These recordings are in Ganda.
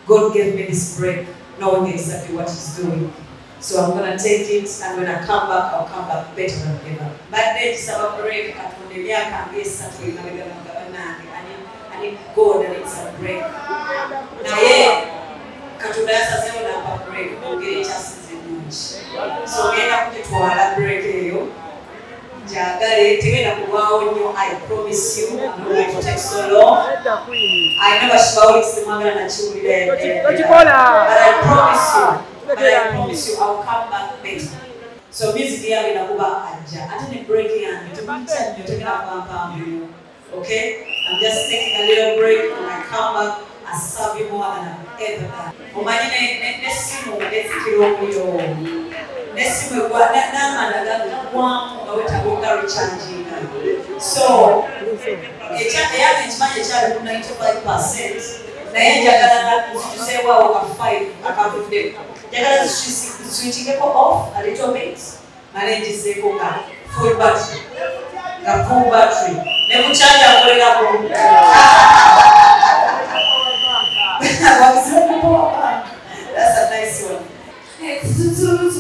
God gave me this break knowing exactly what he's doing. So I'm gonna take it, and when I come back, I'll come back better than ever. Mbadde nsaba break Katonda emyaka ng'esatu emabega bannange. I need God, I need some break. Naye Katonda yasazeewo n'ampa break mu ngeri ekyasinze ennungi. So ngenda kugitwala break eyo. Njagale tegenda kulwawo nnyo, I promise you, I'm not going to take so long. I never Sheebaholics mwagala nakiwulira. But I promise you, but I promise you, I'll come back better. So music yange nakuba ajja. Ate ne break yange temuyita nnyo, tegenda kuba mpanvu nnyo. Okay? I'm just taking a little break. When I come back, I serve you more than I've ever done. Omanyi n'essimu ezikira omuliro. N'essimu egwa n'amanda gagwamu nga weetaaga okugarecharginga. So eyange nkimanyi ekyali ku 95%, naye njagala nzijuzeewo awo ka 5 akavuddeko. Njagala ziswitchingeko off a little bit, male ngizeeko nga full battery. Nga full battery. Ne ku charger nkolerako. That's a nice one. Thank you so much.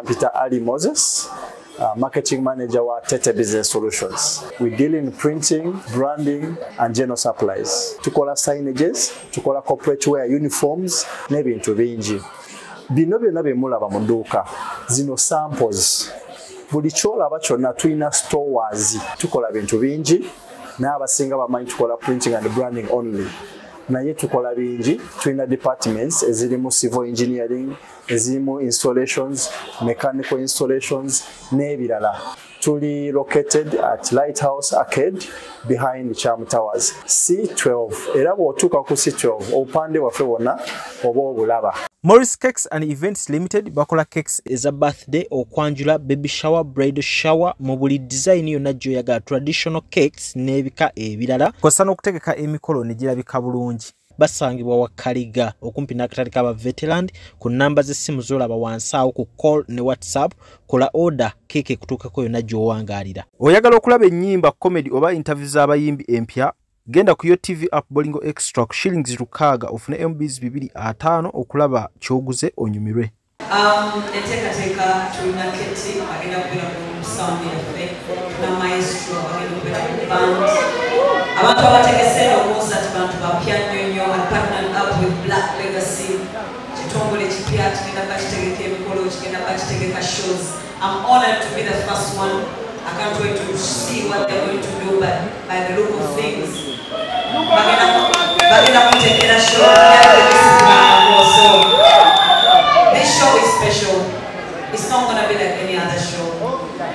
Peter Ali Moses, marketing manager wa Tete Business Solutions. We deal in printing, branding, and general supplies. Tukola signages, tukola corporate wear, uniforms, n'ebintu bingi. Bino byonna bye mulaba mu dduuka, zino samples. Buli ky'olaba kyonna tulina stores. Tukola bintu bingi, naye abasinga bamanyi tukola printing and branding only. Naye tukola bingi, tulina departments ezirimu civil engineering, ezirimu installations, mechanical installations, n'ebirala. Tuli located at Lighthouse Arcade behind Charm Towers, C12. Era bw'otuuka ku C12, obupande bwaffe bwonna oba obulaba. Morris Cakes and Events Limited bakola cakes eza birthday, okwanjula, baby shower, bridal shower mu buli design yonna gy'oyagala, traditional cakes n'ebika ebirala. Kw'ossa n'okutegeka emikolo ne girabika bulungi. Basangibwa Wakaliga okumpi n'akatale k'aba Veteran ku namba z'essimu z'olaba wansi awo ku call ne WhatsApp. Kola order keeke ekutuukako yonna gy'owangaalira. Oyagala okulaba ennyimba, comedy oba interview z'abayimbi empya? Genda ku Yo TV app Bolingo Extra ku shillings 6 ofune MBs 250 okulaba ky'oguze onyumirwe. Enteekateeka tulina Keti agenda kubeera ku sound yaffe, tulina Maestro agenda kubeera ku band. Abantu abategese eno concert bantu bapya nnyo nnyo. I partnered up with Black Legacy, kitongole kipya kigenda bakitegeka emikolo, kigenda bakitegeka shows. I'm honored to be the first one. I can't wait to see what they're going to do, but by the look of things, bagenda kutekera show. So this show is special. It's not gonna be like any other show.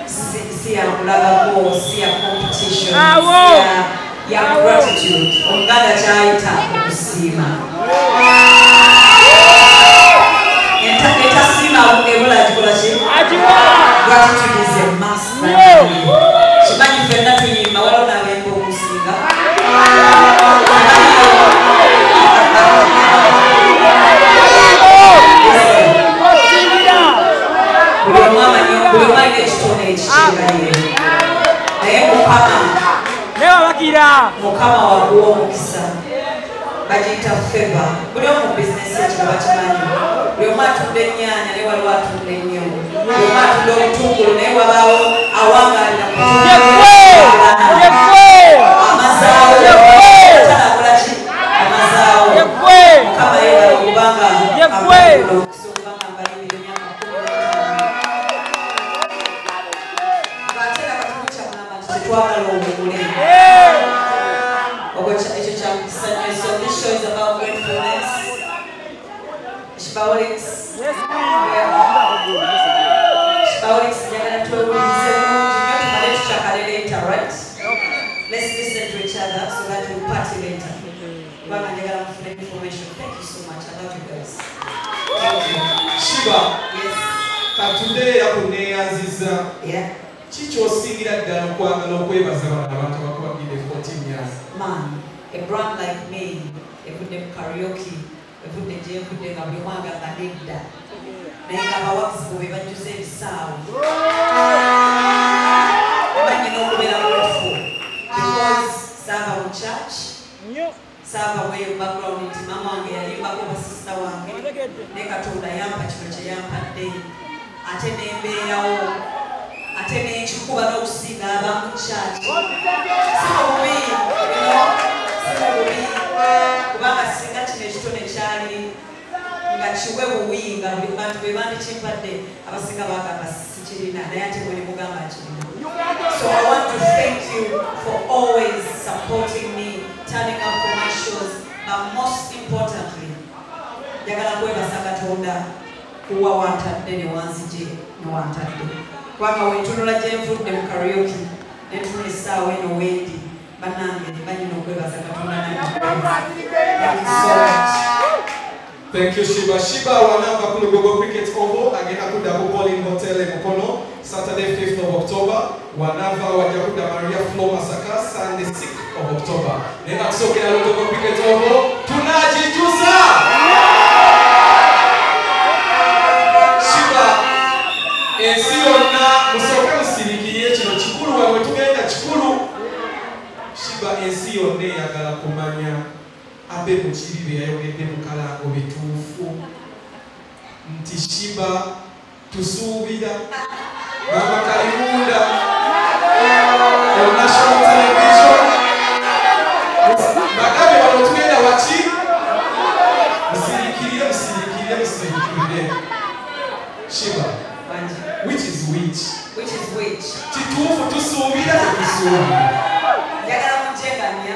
Si ya kulagako, si ya competition, si ya gratitude. Omuganda kyayita okusiima. Etasiima ebula agikola ki? Gratitude is a must. Kimanyi ffenna tuyimba, waliwo n'abayimba okusinga. Buli omu alina ekitone ekikiraye. Naye Mukama wakuwa omukisa. Bagiyita favor. Buli omu mu bizinesi ekyo bakimanyi. Buli omu atunda ennyaanya naye waliwo atunda ennyo. Buli omu atunda obutungulu naye wabaawo awangaalira ku amazaawo. Atanakola ki? Amazaawo. Mukama yeebale okubanga abakulira omukisa okubanga mbalirira emyaka 15. Ng'ate era katono kyamugamba nti tetwagala owummule. Ekyo kya mukisa nnyo. So this show is about gratefulness. Sheebaholics. Sheebaholics njagala twewulirize bulungi nnyo tumale tukyakale later, right? Let's listen to each other so that we'll party later. Kubanga njagala mufune information. Thank you so much. I love you guys. Thank you. Sheeba, Yes. katudde era kuneeyanziza. Yeah. Ki ky'osingira ddala okwagala okwebaza bano abantu abakuwagidde 14 years? Man, a brand like me, evudde mu karaoke, evudde gye nvudde nga buli omu agamba nedda. Naye nga abawagizi bo be bajjuza ebisaawe. Omanyi n'okubeera Ne Katonda yampa kino kye yampadde, ate nembeerawo, ate nenkikuba n'okusinga abamu kyaki. Si mu bubi, si mu bubi, kubanga singa kino ekitone kyali nga kiwe buwi nga buli bantu be bandikimpadde, abasinga bagamba sikirina, naye ate bwe mugamba kirina. So I want to thank you for always supporting me, turning up for my shows, but most importantly, njagala kwebaza Katonda kuwa wantadde ne wanzije ne wantadde. Kubanga wentunula gye nvudde mu karaoke, ne ntunula essaawa eno wendi, bannange banyina okwebaza Katonda nange. Thank you so much. Thank you, Sheebah. Sheebah wanava ku Lugogo Cricket Oval agenda kudda ku Colin Hotel e Mukono Saturday 5th of October. Wanava wajja kudda Maria Flo Masaka Sunday 6th of October. Naye nga tusookera Lugogo Cricket Oval tunakijusa. Sheebah, ensi yonna musooke musirikirire kino kikulu, wamwe tugenda kikulu. Sheebah, ensi yonna eyagala kumanya Abe Mukibi bye yayogedde mu kalango bituufu nti Sheebah tusuubira Mama Kalimunda on national television. Bagabe wano tugenda waki? Musirikirire, musirikirire, musirikirire. Sheebah, which is which? Which is which? Kituufu tusuubira tetusuubira. Njagala munjenganya.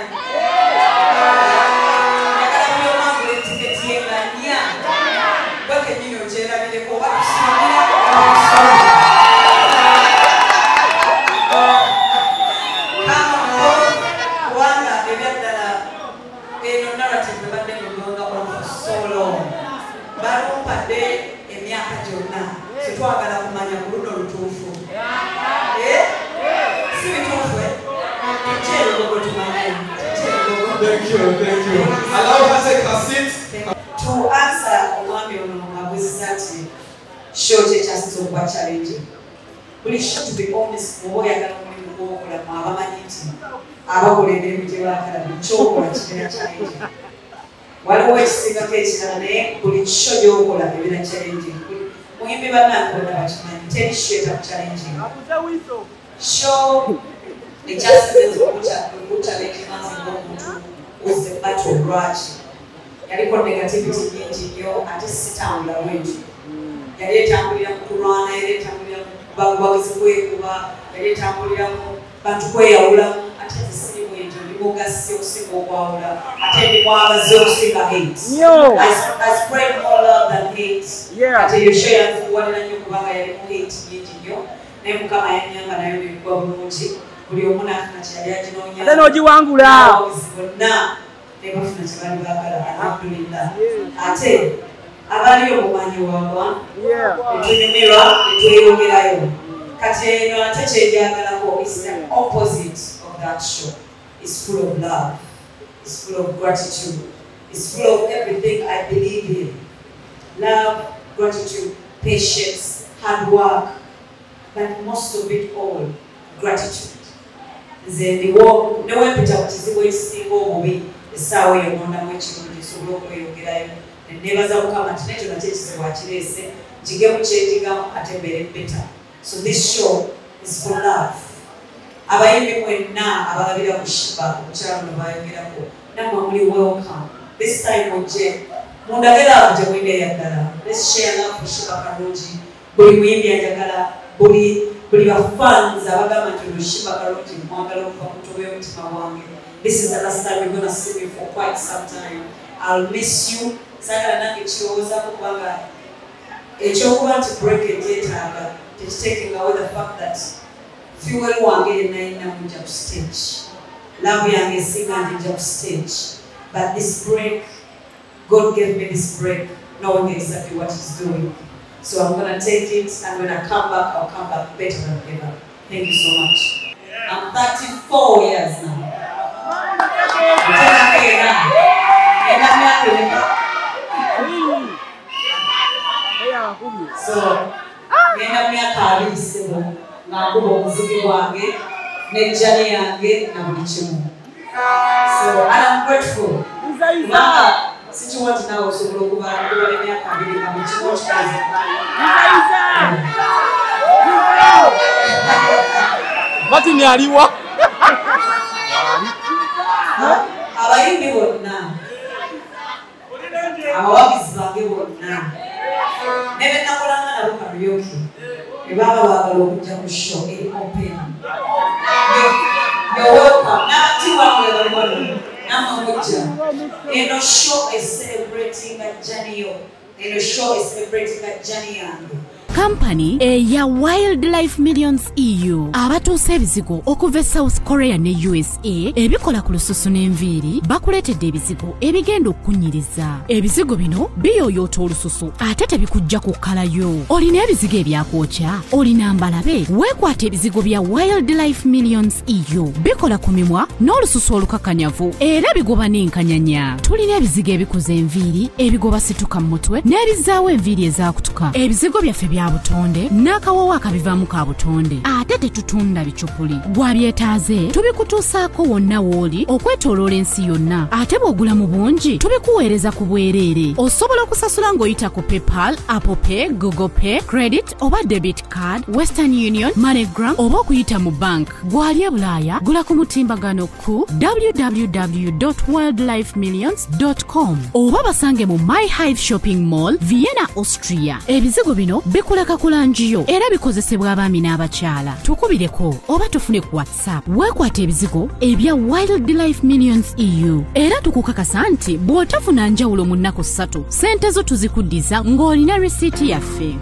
Twagala kumanya ku luno lutuufu. Si bituufu, Tukyere tumanye. Thank you, thank you. Allow her take her seat. To answer omwami ono abuuzizza nti show kye kyasinze okuba challenge. Buli show, to be honest, bw'oba oyagala omulimu gw'okola, mwe abamanyi nti abakola emirimu gye baagala, buli ky'okola kibeera challenge. Waliwo ekisingako ekirala, naye buli show gy'okola ebeera challenge. Muyimbi bannange bonna bakimanyi, teri show etakuchallenginga. Show ekyasinze okuchallenginga nze ng'omuntu was the battle lwaki. Yaliko negativity nyingi nnyo, ate sitambula bwentyo. Yali etambulira mu kulwana, yali etambulira mu bawagizi kwekuba, yali etambulira mu bantu kweyawulamu, ate nze siri bwentyo, ndi mugasi okusinga okwawula, ate ndi mwagazi okusinga hate. I spread more love than hate. Ate eyo show yanzibuwalira nnyo kubanga yalimu hate nyingi nnyo, naye Mukama yannyamba nayo neggwa bulungi, buli omu n'afuna kye yali aginoonya. Ate n'ogiwangula. Abawagizi bonna ne bafuna kye baali baagala, alhamdulillah. Ate abaliyo mumanyi waabwa, netunyumirwa, netweyongerayo. Kati eno ate kyenjagalako is the opposite of that show. It's full of love, it's full of gratitude, it's full of everything I believe in. Love, gratitude, patience, hard work, but most of it all, gratitude. Nze ndiwo ne wempita ku kizibu ekisinga obubi, essaawa eyo nondamu ekirungi nsobole okweyongerayo. Ne neebaza Mukama nti n'ekyo nakyo ekizibu akireese, njigemu kyenjigamu ate mbeere better. So this show is for love. Abayimbi mwenna abalabira ku Sheebah, omukyala ono bayogerako, nammwe muli welcome. This time mujje mundage love gye mulina eyaddala. Let's share love for Sheebah Karungi. Buli muyimbi anjagala, buli bafans abagamba nti ono Sheebah Karungi mwagala okuva ku ntobo y'omutima gwange. This is the last time you're gonna see me for quite some time. I'll miss you. Saagala nange kirowoozaako kubanga ekyokuba nti break egyetaaga tekitaking away the fact that fuel wange yenna yenna mujja ku stage. Love yange esinga njija ku stage. But this break, God gave me this break, knowing exactly what he's doing. So I'm gonna take it, and when I come back, I'll come back better than ever. Thank you so much. I'm 34 years now. So, ngenda myaka abiri ssebo nga nkuba omuziki gwange n'ejjani yange na buli kimu. So, and I'm grateful. Kubanga Sikiwa nti naawe osobola okubala emyaka 2 nga buli kimu okikoze. Martin aliwa. Abayimbi bonna, abawagizi bange bonna, ne be nakolanga nabo karaoke, bwe baba baagala okujja ku show eri open. You're welcome. N'abatiibwa bali wano, nammwe mujja. Eno show is celebrating a journey yo. Eno show is celebrating a journey yange. Kampani eya Wildlife Millions EU abatuusa ebizigo okuva e South Korea ne USA ebikola ku lususu n'enviiri bakuleetedde ebizigo ebigenda okukunyiriza. Ebizigo bino biyooyoota olususu ate tebikujja kukkalayo. Olina ebizigo ebyakwokya, olina mbalabe, weekwata ebizigo bya Wildlife Millions EU bikola ku mimwa n'olususu olukakanyavu era bigoba n'enkanyanya. Tulina ebizigo ebikuza enviiri, ebigoba situka mu mutwe n'ebizaawo enviiri ezaakutuka. Ebizigo byaffe bya butonde n'akawoowo akabivaamu ka butonde ate tetutunda bicupuli. Gwabyetaaze tubikutuusaako wonna w'oli okwetooloola ensi yonna, ate bw'ogula mu bungi tubikuweereza ku bwereere. Osobola okusasula ng'oyita ku PayPal, Apple Pay, Google Pay, credit oba debit card, Western Union, MoneyGram oba okuyita mu bank. Gwali e Bulaaya gula ku mutimbagano ku www.wildlifemillions.com oba basange mu My Hive Shopping Mall, Vienna, Austria. Ebizigo bino bikuleka ku langi yo era bikozesebwa abaami n'abakyala. Tukubireko oba tufune ku WhatsApp. Weekwata ebizigo ebya Wildlife Millions EU era tukukakasa nti bw'otafuna njawulo mu nnaku 3 ssente zo tuzikuddiza ng'olina risiiti yaffe.